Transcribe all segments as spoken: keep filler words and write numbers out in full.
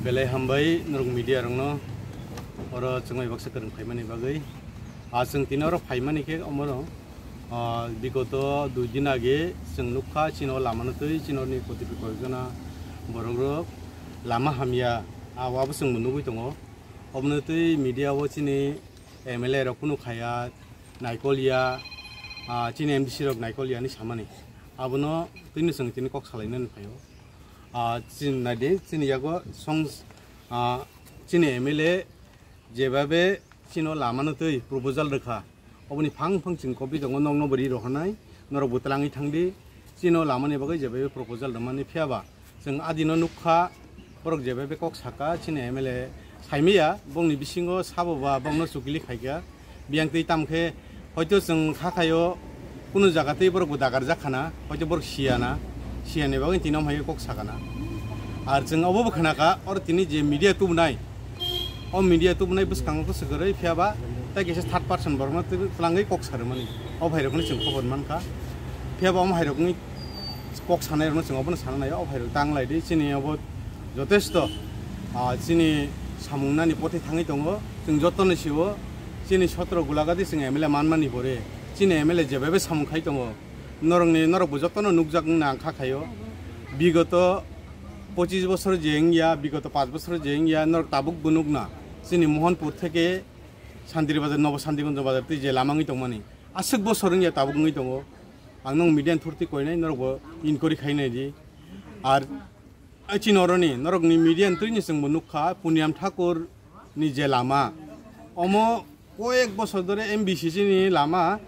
Belai hambai norok media rokno oro chwngwi baksa kwrwng phaimani bagwi. Ah, chwng tini oro phaimani khe omono, ah, bigoto dui din age chwng nukha chini o lamano twi chini oroni koti koyekjona borok rok lama hamya, ah, abo chwngbo nugwi tongo. Omono twi media o chini M L A rok kunu khaya, naikol ya, ah, chini M D C rok naikol ya hinwi samani. Abono twino chwng tini kok salainani phaio. Ah, chini naidi, chini yago song, ah, chini M L A jebabe chino lamano twi proposal rwkha. Oboni phang phang chwng kopi tongo, nokno bo ri rohornai, norok bo twlangwi thangdi. Chino lamani bagwi jebabe proposal rwmani phiyaba chwng adino nukha, borok jebabe kok saka, chini M L A saimaya, bongni bisingo sabo ba bongno chukili khaikha. Biyang twi tamkhe hoito chwng kha khaio, kunu jaga twi borok bo dagar jak khana, hoito borok siya na, siya ni bagwi tini om hai kok sakana. Ar chwng obo bo khna kha, oro tini je media tubunai, o media tubunai bwskango khe swkagwi phiya ba tei kaisa third person borokno twi twlangwi kok sa rwmani. O bhai rokno chwng khobor man kha. Phiya ba omo hai rokni kok sanai rokno chwng obono sana nai, o bhai rok tang lai di, chini obo jotesto, ah, chini samung nani pothai thangwi tongo. Chwng jotono sio, chini sotro Gulagadi chwng M L A manmani pore, chini M L A jebabe samung khai tongo. Norokni, norok bo jotono nukjak wngna ang kha khaio. Bigoto pochis bosor je wngya, bigoto panch bosor je wngya, norok tabuk bo nukna. Chini Mohanpur theke Santiri Bazar, Nobo Santigonjo Bazar twi je lama wngwi tongmani, aswk bosor wngya tabuk wngwi tongo. Ang nong media ni thurti koinai, norok bo inquiry khainai di. Ar Ai chini oroni norokni media ni twini chwngbo nukha, Puniam Thakur ni je lama, omo koyek bosor dhore M B C C ni lama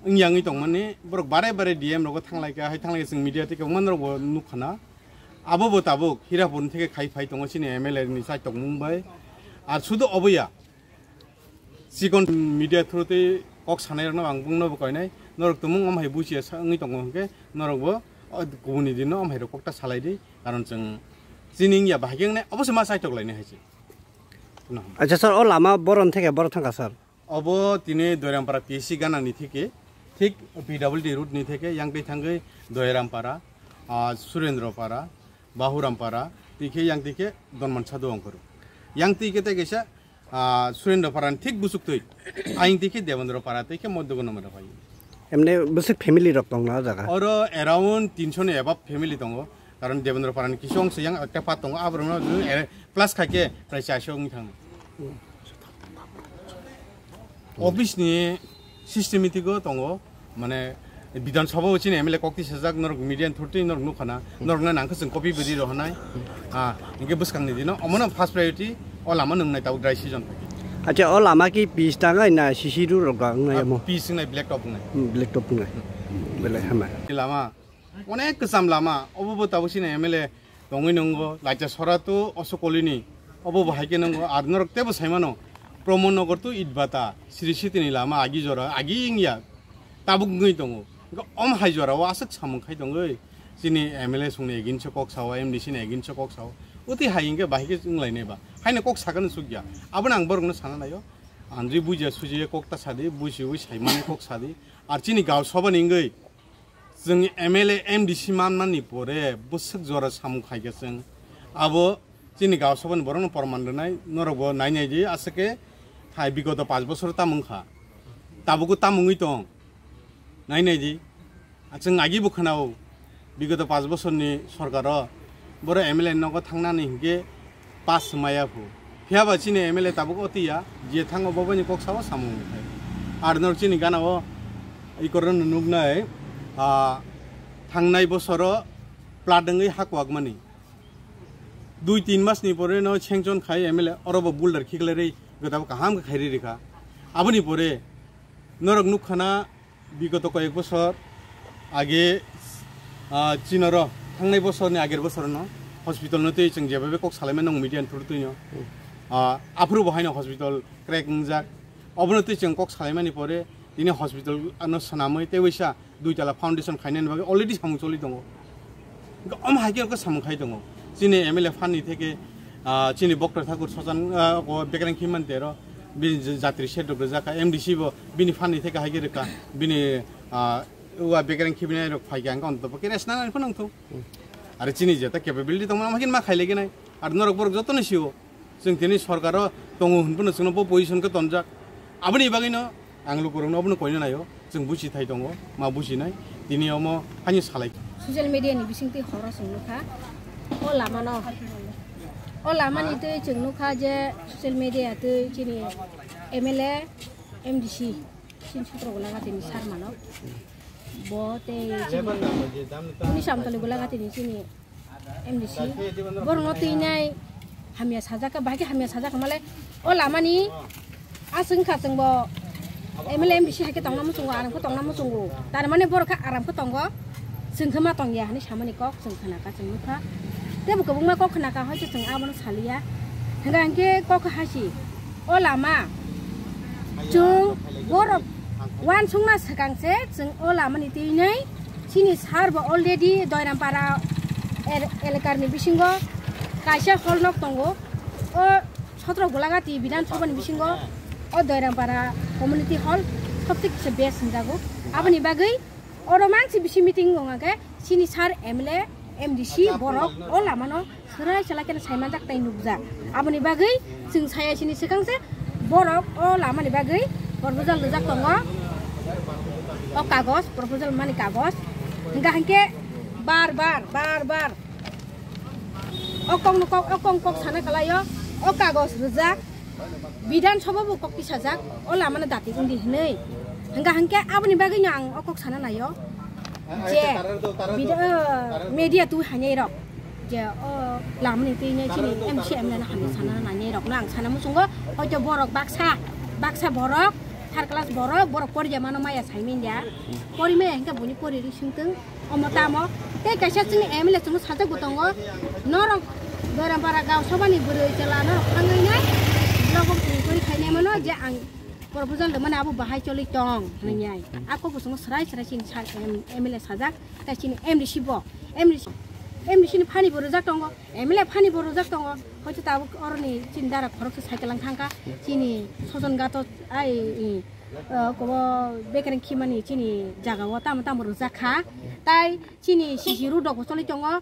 wngya wngwi tongmani, borok bare bare D M rogo thanglaikha, hai thanglaikha chwng media tei kwbangma norokbo nukha na. Abo bo tabuk Hirapur ni theke khai phai tongo chini M L A ni chaitok mung bai. Ar sudu oboya, chikon media through tei kok sanai rokno ang bungno bo koinai, norok tumung om hai buchiya sa wngwi tongo hwnkhe norok bo o kubuni dino om hai rok kokta salai di, karon chwng chini wngya bahai khe wngnai obo se ma chaitok lainai hai se. Acha sir, o lama boron theke boro thangkha sir? Obo tini Doirampara P S C gana ni theke, thik P W D route ni theke yang twi thangwi Doirampara, ah, Surendra Para, Bahuram Para, twi khe yang twi khe Donman Sadhu Ongkor. Yang twi khe tei kaisa, ah, Surendra Para ni thik buchuk twi. Ayang twi khe Devendra Para twi khe Moddogono mara pai. Emne bwswk family rok tong na o jaga? Oro around tinsho ni above family tongo. Karon Devendra Para ni kisa ongso yang ekta part tongo, aborok no, eh, plus khai khe prai charsho wng thang. Office ni systematic o tongo, mane Bidhan Sabha o chini M L A kok tisajak, norok media ni thurtwi norok nukha na, norok na nangkhe chwng copy bwdi rohornai. Ah, hwnkhe bwskang ni dino omono first priority o lama nwngnai tabuk dry season. Acha, o lama ki pis tangai na C C road rok ga wngnai? Ah, amo pis wngnai, black top wngnai. Hmm, black top wngnai. Belai hamya. Lama onek kwcham lama, obo bo tabuk chini M L A tongwi nungo, Laita Sora to Oso Colony, obo bo hai khe nungo, ar norok tebo sai mano, Pramod Nagar to Itbata, Sri City ni lama agi jora, agi wngya, tabuk wngwi tongo. Hwnkhe om hai jora o aswk samung khai tongwi, chini M L A songni against o kok sao, M D C ni against o kok sao, utwi hai hwnkhe bahai khe wnglainai ba, haino kok sakano chukya, abono ang borokno sana naio, anjui bujiya sujiya kok ta sadi, bujiwi saimani kok sadi, ar chini Gao Sabha ni wngwi, Chwng M L A, M D C manmani pore bwswk jora samung khaikha chwng. Abo chini Gao Sabha ni borokno porman rwnai, norokbo nainai di, aswk khe hai bigoto panch bosor tamo wngkha, tabukbo tamo wngwi tong, nainai di. Chwng agi bo khwnao, bigoto panch bosorni sorkaro boro M L A nogo thangnani hinkhe pass maya phu. Phiya ba chini M L A tabuk o tiya, je thango bo bini kok sao samung khai. Ar nor chini gana o ikorno nuknai, ah, thangnai bosoro plat wngwi ha kwak mani. Dui tin mas ni pore no sanction khai M L A, oro bo boulder khiklai rwi gotabo kaham khe khairi rikha. Aboni pore norok nukha na, bigoto koyek bosor age, ah, chinoro thangnai bosorni ager bosorono hospital no tei chwng jebabe kok salaimani nong media ni through twi no. Ah, aphuru bo haino hospital crack wngjak. Obono tei chwng kok salaimani pore tini hospital ano swnamwi tei waisa dui tala foundation khainani bagwi already samung choli tongo. Hwnkhe omo hai khe samung khai tongo. Chini M L A phan ni theke, ah, chini Bokra Thakur Sojan, ah, o bekereng khimani tero, bini jatri sedok rwjak kha, M D C bo bini phan ni theke hai khe rwkha, bini, ah, ua bekereng khibinai rok phai khe ang khe ontobokhe resna nani phano wngthung. Are chini jeta capability tongmani omo hai khe ma khai lai khe nai. Ar norok borok jotono sio, chwng tini sorkaro tongo hwnphano chwngno bo position khe tonjak. Aboni bagwino ang lukurokno obono koina naio, chwng buchi thai tongo, ma buchinai. Tini omo haino salai. Social media ni bisingtwi horo chwng nukha, o lamano, o lamani twi chwng nukha je social media twi chini M L A, M D C, chini Sutro Gulagatini sir mano. Bo tei chini Unis Amtali Gulagatini chini M D C. Borokno twinai hamya sajak kha, bahai khe hamya sajak kha male o lamani aswk wngkha chwngbo M L A M D C hai khe tongna muchungo, aram khe tongna muchungo. Tar mane borok khe aram khe tongo, chwng khe ma tongya hinwi samani kok chwng khna kha, chwng nukha. Teibo kwbangma kok khna kha, hoito chwng abono saliya. Hwnka hinkhe kok khe hasi o lama chwng borok uansukna swkang se chwng o lamani twinai. Chini sir bo already Doirampara el-, elekarni bisingo kaisa hall nok tongo. O Sotro Golagati Bidhan Sabhani bisingo o Doirampara community hall sobse kisa best hwnjago. Aboni bagwi oro mansi bisi meeting wng khe chini sir M L A, M D C borok o lamano Swrai chala khe sai manjak tei nukjak. Aboni bagwi chwng saya sini swkang se borok o lamani bagwi proposal rijak tongo. O kagoj, proposal mani kagoj. Hingka hinkhe bar bar, bar bar. O kokno kok, o kok kok sana kalaio. O kagoj rijak. Bidhan Sabha bo kok tisajak. O lamano dati wngdi hinwi. Hingka hinkhe aboni bagwino ang o kok sana naio. Je bida-, media twi hainai rok je o lamani twi nai chini M C M na hamya sana nai rok no ang sana muchungo hoito borok baksa baksa borok third class borok borok pori ja mano maya sai min ya pori maya hingke buni pori ri singtwng omo tamo tei kaisa chini M L A chwngno sajak bo tongo norok Doiram para gaon sobha ni bwrwi chwla norok thangwi nai blogo twi kori khainai mano je ang proposal rwmani abo bahai choli tong hwnwi. A kok bwskango swrai swrai chini sir M-, M L A sajak, tei chini M D C bo, M D C, M D C ni phani bo rwjak tongo, M L A phani bo rwjak tongo, hoito tabuk oroni chini dara khoroksa cycle lang thangkha, chini Sojon Gato ai, i, o, kobo bekereng khimani chini jaga o tamo tamo rwjak kha, tai chini C C road rok bo choli tongo,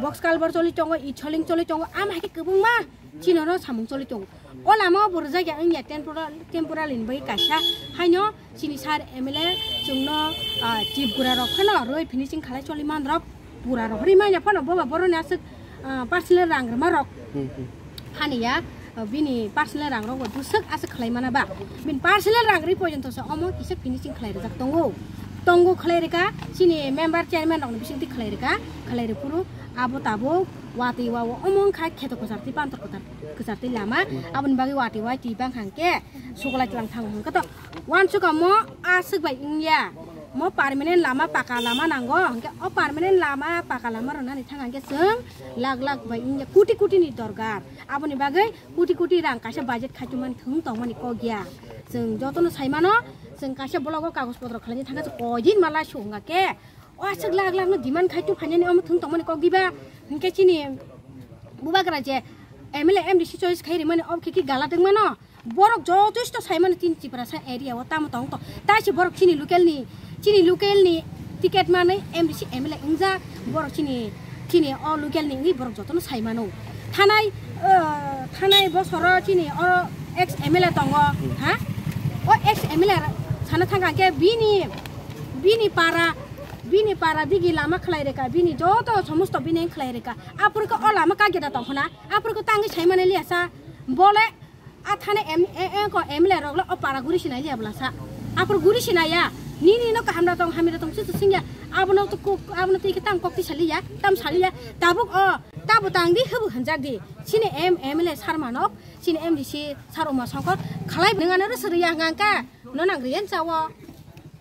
Box culvert choli tongo, itoling choli tongo, ama hai khe kwbangma chini no samung choli tongo. O lama o bo rwjak ya wngya temporal-, temporary ni bagwi kaisa. Haino chini sir M L A chwngno, ah, chief gura rok phano rwi finishing khalai choli man rok pura rok ri manya phano boba boroni aswk, ah, personal rang rwma rok. Hmm, hmm. Phani ya, ah, bini personal rang rok bo bwswk aswk khlai mana ba. Bini personal rang ri porjonto se omo kisa finishing khlai rwjak tongo. Tongo khlai rwkha, chini member chairman rokni bisingtwi khlai rwkha, khlai rwphuru abo tabuk watwi wao omo wngkha kheto kwchartwi pantor kwchar, kwchartwi lama, aboni bagwi watwi wai twi bangkha hwnkhe suklai tlang thango hwnkhe to uansukha mo aswk bai wngya, mo permanent lama paka lama nango hwnkhe o permanent lama paka lama rwnani thang hwnkhe chwng lakh lakh bai wngya, koti koti ni dorkar, aboni bagwi koti koti rang kaisa budget khaitwmani thwng tongmani kok ya, chwng jotono sai mano. Chwng kaisa blogo kagoj potro khlaina thangkha, chwng koi din ma lai su wngkha khe, o aswk lakh lakh no demand khai tong phainani omo thwng tongmani kok diba? Hinkhe chini bubagra je M L A M D C choice khai rimani obo khe ki gala tongmano? Borok jotosto sai mano chini Tiprasa area o tamo tong tong. Tai se borok chini local ni, chini local ni ticket manwi M D C M L A wngjak borok chini Chini o local ni wngwi borok jotono sai mano. Thanai, o, thanai bosoro chini o ex M L A tongo, ha? O ex M L A sana thangkha hwnkhe bini, bini para, bini para digi lama khlai rwkha, bini joto somosto bini khlai rwkha. Aphuru khe o lama kageda tongkhona, aphuru khe tangwi sai mani liya sa. Bole A thani em, e, e, ko M L A rok le o para guri sinai liya bwla sa. Aphuru guri sinai ya. Nini no kaham da tong, hamya da tong, chuchu singya. Abono to kok, abono to ikhe tam kok ti saliya, tam saliya. Tabuk o, tabo tang di, hebu hanjak di. Chini M, M L A sar manok, chini M D C sar Uma Songkor, khalai bwrwng ano rwswrwi ya hwnka hwnkha. No nang riyan chawo.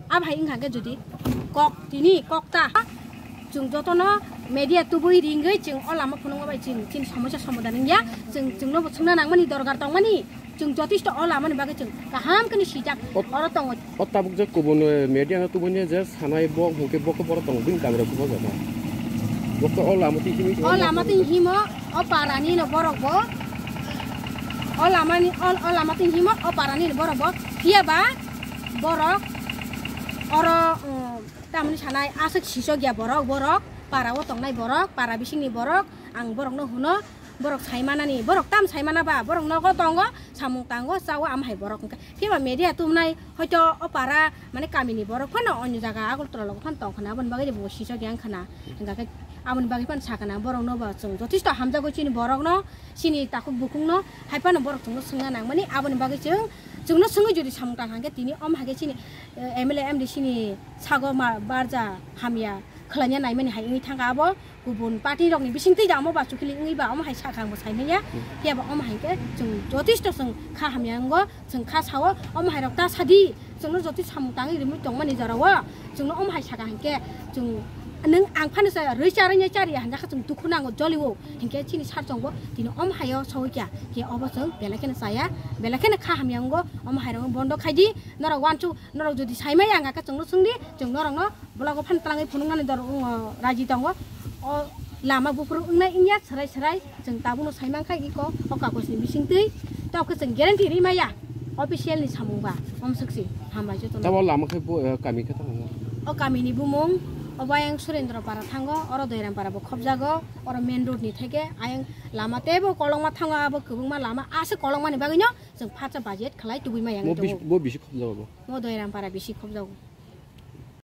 A bhai wngkha khe jodi kok tini kok ta, chwng jotono media tubui ringwi chwng o lama phunukma bai chwng chini somosya somadhan wngya, chwng chwngno bo swngna nangmani dorkar tongmani, chwng jotisto o lamani bagwi chwng kaham khe ni sijak. Ot-, oro tongo. O tabuk je kubun, eh, media no tubui je sanai bo hwnkhe bo khe borok tongo bini kamera kubun jata. Bo khe o lama twi himwi O lama twi himo o parani no borok bo, o lamani, o, o lama twi himo o parani no borok bo, phiya ba borok oro, um, tamni sanai aswk sisok ya borok, borok para o tongnai borok, para bisingni borok, ang borokno hwno Borok saimanani, borok tam saimana ba, borok nogo tongo, samung tango, chawo, am hai borok hwnkhe. Phiya ba media tumnai, hoito o para, mane kamini borok phano onyo jaga Agartala logo phano tongkhana, aboni bagwi bo sisok yang khana. Hwnkha khe aboni bagwi phano sakana, borokno ba chwng jothesto hamjago chini borokno, chini takhuk bukhukno, hai phano borok chwngno swngna nangmani, aboni bagwi chwng, chwngno swngwi jodi samung tang hwnkhe tini om hai khe chini, eh, M L A M D C ni sago ma-, barja hamya khlaina naimani hai wngwi thangkha abo. Kubun party rokni bisingtwi da omo ba chukili wngwi ba omo hai sakha ang bo sai manya. Hmm. Phiya ba omo hai khe chwng jothesto chwng kha hamya wngo, chwng kha sao, omo hai rok ta sadi, chwngno joto samung tangwi rimwi tongmani jorao chwngno omo hai sakha hinkhe chwng nwng ang phano sa rwi charwi chariya hinjakha chwng dukhu nango jolio hinkhe chini sar chwngbo tini omo haio sawi kya khe obo chwng belai kheno chaya, belai kheno kha hamya wngo, omo hai rok bondo khaidi norok wansuk norok jodi sai maya wngkha khe chwngno swngdi chwng norokno. Bwlago phan twlangwi phunuknani dor, uh, raji tongo. O lama buphuru wngnai wngya, swrai swrai chwng tabukno sai mankha iko o kagojni bisingtwi. Tei khe chwng guarantee ri maya official ni samung ba. Om swksi, hambai jotono. Tamo lama khe bo, eh, kami khe tamo? O kamini bumung, obo ayang Surendra Para thango, oro Doiram Para bo khobjago, oro main road ni theke ayang lama teibo kolokma thango, abo kwbangma lama aswk kolokmani bagwino chwng phatsa budget khlai tubui maya Mo wngwi bis-, tongo. Bo bisi khobjago bo? Mo Doiram Para bisi khobjago.